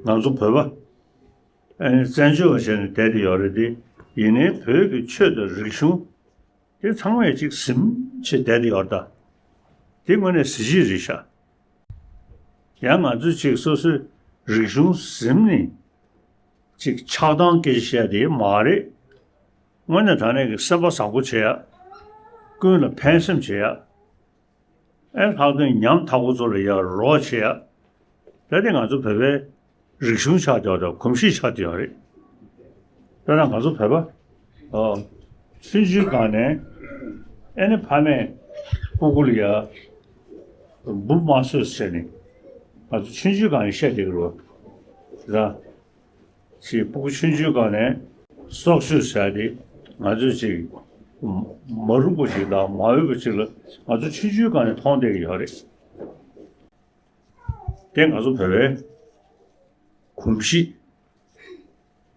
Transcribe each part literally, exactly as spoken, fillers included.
ང་ཚོ་བོད་པ་ཨ་ནི་བཙན་བྱོལ་བ་བྱས་ནས་བསྡད་དེ་ཡོད་རེད་དེ། ཡིན་ནའི་བོད་ཀྱི་ཆོས་དང་རིག་གཞུང་དེ་ཚང་མས་ཅིག་ཟིན་བྱས་བསྡད་དེ་ཡོད་རེད་ད། དེ་དངོས་གནས་གཟི་བརྗིད་རེད་ཤག། ཡང་ང་ཚོས་ཅིག་སོ་སོའི་རིག་གཞུང་ཟིན་ནས་ཅིག་ཆགས་སྡང་སྐད་ཆ་བཤད་དེ་མ་རེད། དངོས་གནས་དྲང་གནས་ཀྱི་སེམས་པ་བཟང་པོ་བྱེད་ཡ། ཀུན་ལ་ཕན་སེམས་བྱེད་ཡ། ཨེ་ལྷག་དོན་ཉམ་ཐག་པ་ཚོ་ལ་ཡ་རོགས་བྱེད་ཡ། ད་དེ་ང་ཚོ་བོད་པའི་རིག་གཞུང་ཆགས་བསྡད་ཡོད་རེད། གོམས་གཤིས་ཆགས་བསྡད་ཡོད་རེད། དཔེར་ན་ང་ཚོ་བོད་པ་ཨོ་ཆུང་ཆུང་སྒང་ནས་ཨེ་ནི་ཕ་མས་སྤུ་གུ་ལ་ཡ་འབུ་མ་གསོད་ཟེར་ནས་ང་ཚོ་ཆུང་ཆུང་སྒང་ནས་བཤད་བསྡད་ཀྱི་རེད་བ། ར། ཅིག་སྤུ་གུ་ཆུང་ཆུང་སྒང་ནས་སྲོག་གཅོད་བྱས་ཏེ། ང་ཚོས་ཅིག་མ་རུངས་པ་ཞིག་དང་མ་འོས་པ་ཞིག་ལ་ང་ཚོ་ཆུང་ཆུང་སྒང་ནས་མཐོང་བསྡད་ཀྱི་ཡོད་རེད། དེ་ང་ཚོ་བོད་པའི་གོམས་གཤིས།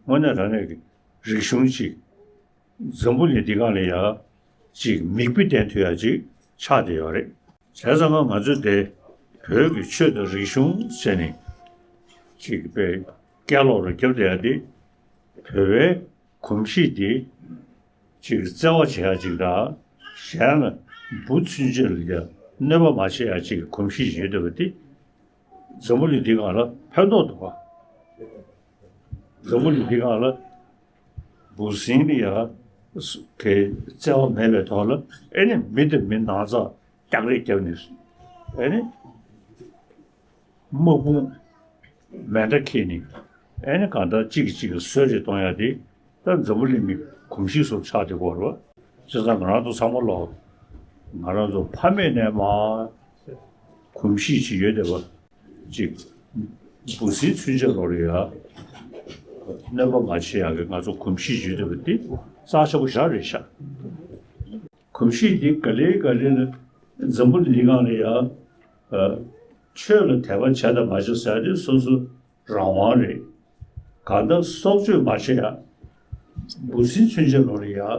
དངོས་གནས་དྲང་གནས་ཀྱི་རིག་གཞུང་ཅིག་འཛམ་བུ་གླིང་འདི་སྒང་ལ་ཡ་ཅིག་མིག་དཔེ་བསྟན་ཐུབ་ཡ་ཅིག་ཆགས་བསྡད་ཡོད་རེད། བྱས་ཙང་ང་ཚོས་དེ་བོད་ཀྱི་ཆོས་དང་རིག་གཞུང་ཟེར་ནས་ཅིག་དཔེ་སྐད་ལོག་རུ་རྒྱབ་བསྡད་ཡ་དེ། བོད་པའི་གོམས་གཤིས་དེ་ཅིག་བརྩེ་བ་བྱེད་ཡ་ཅིག་དང་། གཞན་ལ་འབུ་ཚུན་ཆད་ལ་ཡ་གནོད་པ་མ་བྱེད་ཡ་ཅིག་གི་གོམས་གཤིས་ཡོད་བསྡད་པ་དེ་འཛམ་བུ་གླིང་འདི་སྒང་ལ་ཕན་ཐོགས་འདུག་ག། འཛམ་བུ་གླིང་འདི་སྒང་ལ་འབུ་སྲིན་ལ་ཡ་གི་བརྩེ་བ་མེད་པའི་ཐོག་ལ་ཨེ་ནི་མི་དང་མི་ནང་ཚགས་རྒྱག་རེས་བརྒྱབ་ནས་ཨེ་ནི་དམག་དཔུང་མེ་མདའ་འཁྱེར་ནས་ཨེ་ནི་གང་ལྟར་གཅིག་གིས་གཅིག་ལ་གསོད་རེས་གཏོང་ཡ་དེ་ད་འཛམ་བུ་གླིང་མི་གོམས་གཤིས་སུ་ཆགས་བསྡད་ཡོད་རེད་བ། བྱས་ཙང་ང་རང་ཚོ་ཚང་མ་ལོག་ང་རང་ཚོ་ཕ་མེས་ནས་མར་གོམས་གཤིས་ཅིག་ཡོད་བསྡད་པ་ཅིག། འབུ་སྲིན་ཚུན་ཆད་ལོག་རེད་ཡ། གནོད་པ་མ་བྱེད་ཡག་གི་ང་ཚོ་གོམས་གཤིས་ཡོད་བསྡད་པ་འདི་རྩ་ཆེ་པོ་ཞེ་དྲག་རེད་ཤག། གོམས་གཤིས་འདི་ག་ལེ་ག་ལེ་ལ་འཛམ་བུ་གླིང་སྒང་ལ་ཡ། ཨ། ཆོས་ལ་དད་པ་བྱས་དང་མ་བྱས་ཟེར་ཡ་དེ་སོ་སོ་རང་དབང་རེད། གང་ལྟར་སྲོག་གཅོད་མ་བྱེད་ཡ། འབུ་སྲིན་ཚུན་ཆད་ལོག་རེད་ཡ། ཨ།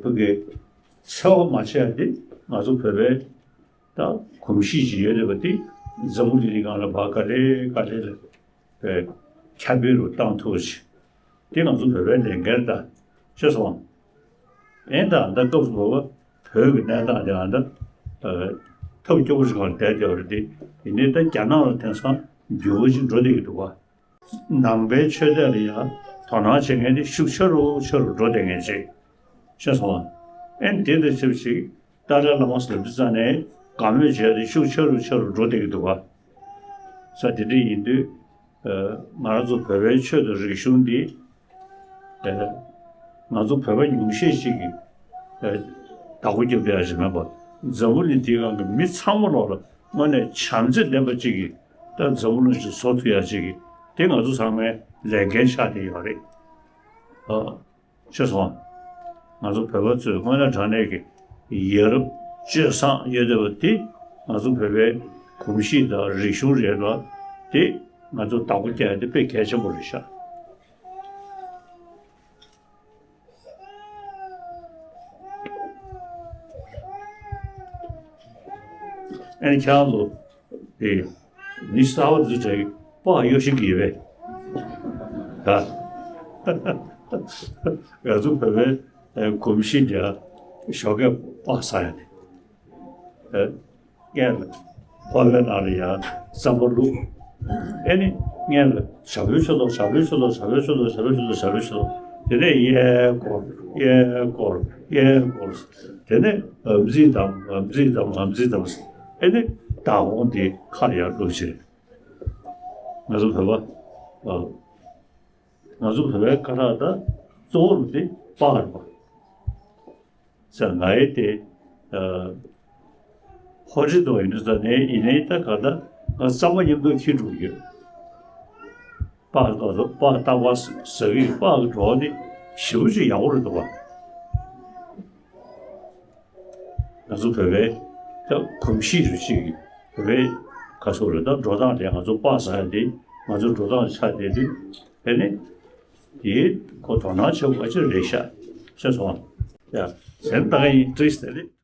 བོད་ཀྱི་འཚེ་བ་མ་བྱེད་ཡ་དེ་ང་ཚོ་བོད་པའི་ད་གོམས་གཤིས་ཅིག་ཡོད་རེད་པ། དེ་འཛམ་བུ་གླིང་སྒང་ལ་ཕར་ག་ལེ་ག་ལེ་ལ་ཨེ་ཁྱབ་སྤེལ་རུ་བཏང་ཐུབ་པ་ཅིག། དེ་ང་ཚོ་བོད་པའི་ལས་འགན་རེད་ད། ཤེས་སོང་། ཨེ་ད་ད་སྐབས་སུ་བབ་པ་བོད་ཀྱི་གནས་སྟངས་དེ་ཨ་ད་ཨ་ཐབས་སྐྱོ་པོ་ཞིག་སྒང་ལ་བསྡད་བསྡད་པ་རེད་དེ། ཡིན་ནའི་ད་རྒྱ་ནག་ལ་དེང་སང་འགྱུར་བ་ཅིག་འགྲོ་བསྡད་ཀྱི་འདུག་ག། ནང་པའི་ཆོས་དད་ལ་ཡང་དོ་སྣང་བྱེད་མཁན་དེ་ཤུགས་ཆེ་རུ་ཆེ་རུ་འགྲོ་བསྡད་མཁན་ཅིག། ཤེས་སོང་ཨ། ཨེ་དེ་དང་ཆབས་ཅིག་ཏཱ་ལའི་བླ་མ་ཟེར་དུས་ཙང་ནས་དགའ་མོས་བྱས་ཏེ་ཤུགས་ཆེ་རུ་ཆེ་རུ་འགྲོ་བསྡད་ཀྱི་འདུག་ག། ས་དེ་འདྲ་ཡིན་དུས། ཨ། ང་རང་ཚོ་བོད་པའི་ཆོས་དང་རིག་གཞུང་འདི། ཨ། ང་ཚོ་བོད་པ་ཉུང་ཤས་ཤིག་གིས། ཨ། བདག་པོ་རྒྱབ་བསྡད་ཡ་ཞིག་མེད་པར། འཛམ་བུ་གླིང་འདིའི་སྒང་གི་མི་ཚང་མ་ལོག་ལ་དངོས་གནས་བྱམས་བརྩེ་ལྡན་པ་ཅིག་གིས་ད་འཛམ་བུ་གླིང་ཞིག་བཟོ་ཐུབ་ཡ་ཅིག་གི་དེ་ང་ཚོ་ཚང་མའི་ལས་འགན་ཆགས་བསྡད་ཡོད་རེད། ཨ། ཤེས་སོང་། ང་ཚོ་བོད་པ་ཚོས་དངོས་གནས་དྲང་གནས་ཀྱི་ཡ་རབས་སྤྱོད་བཟང་ཡོད་བསྡད་པ་དེ་ང་ཚོ་བོད་པའི་གོམས་གཤིས་དང་རིག་གཞུང་རེད་ལ། དེ་ང་ཚོ་བདག་པོ་རྒྱག་ཡ་དེ་དཔེ་གལ་ཆེན་པོ་རེད་ཤག། ཨ་ནི་ཁྱེད་རང་ཚོ་དེ་མི་གསར་པ་ཚོ་གྲས་ཀྱི་པགས་གཡོ་ཤེས་ཀྱི་ཡོད་པས། ད་ང་ཚོ་བོད་པའི་གོམས་གཤིས་འདྲ་ཞོགས་ཀས་པགས་ཟ་ཡ་དེ། ཨ། སྔོན་ལ་ཕོར་པའི་ནང་ལ་ཡང་རྩམ་པ་བླུགས། ཨེ་ནི་སྔོན་ལ་བྱ་ཕོའི་ཆུ་ལོག་བྱ་ཕོའི་ཆུ་ལོག་བྱ་ཕོའི་ཆུ་ལོག་བྱ་ཕོའི་ཆུ་ལོག་བྱ་ཕོའི་ཆུ་ལོག། དེ་ནས་གཡས་སྐོར་གཡས་སྐོར་གཡས་སྐོར། དེ་ནས་འམ་ཙིག་དམ་འམ་ཙིག་དམ་འམ་ཙིག་དམ། ཨེ་ནི་མདང་དགོང་དེ་ཁ་ཡར་བླུགས་བྱས། ང་ཚོ་བོད་པ། ཨ། ང་ཚོ་བོད་པའི་ཁ་ལག་ད་གཙོ་བོ་དེ་པགས་རེད་པ། ཟེར་ང་ཡི་དེ། ཨ། ཧོ་ཅི་དོ་ཡིན་དུས་ད་ནས་ཡིན་ནའི་ད་ག་ད་ང་རྩམ་པ་མཉམ་དུ་འཁྱེར་འགྲོ་གི་ཡོད། པགས་ཏོག་ཏོ་པགས་རྟག་པར་ཟ་གི་ཡོད། པགས་ཀྱི་བྲོ་བ་དེ་ཞེ་པོ་ཅིག་ཡག་པོ་རེད་འདུག་ག། ང་ཚོ་བོད་པའི་ད་གོམས་གཤིས་རུ་ཅིག་གི་བོད་པའི་ཁ་སོ་རེ་ད་འགྲོ་སྟངས་དེ་ང་ཚོ་པགས་ཟ་ཡ་དེ་ང་ཚོ་འགྲོ་སྟངས་ཆགས་བསྡད་དུས་དེ་ནི་དེའི་ཁོ་དོ་སྣང་བྱེད་དགོས་པ་ཅིག་རེད་ཤག། ཤེས་སོང་ཨ། ཡ། སེམས་ད་ག་ཡིན་བཀྲ་ཤིས་བདེ་ལེགས།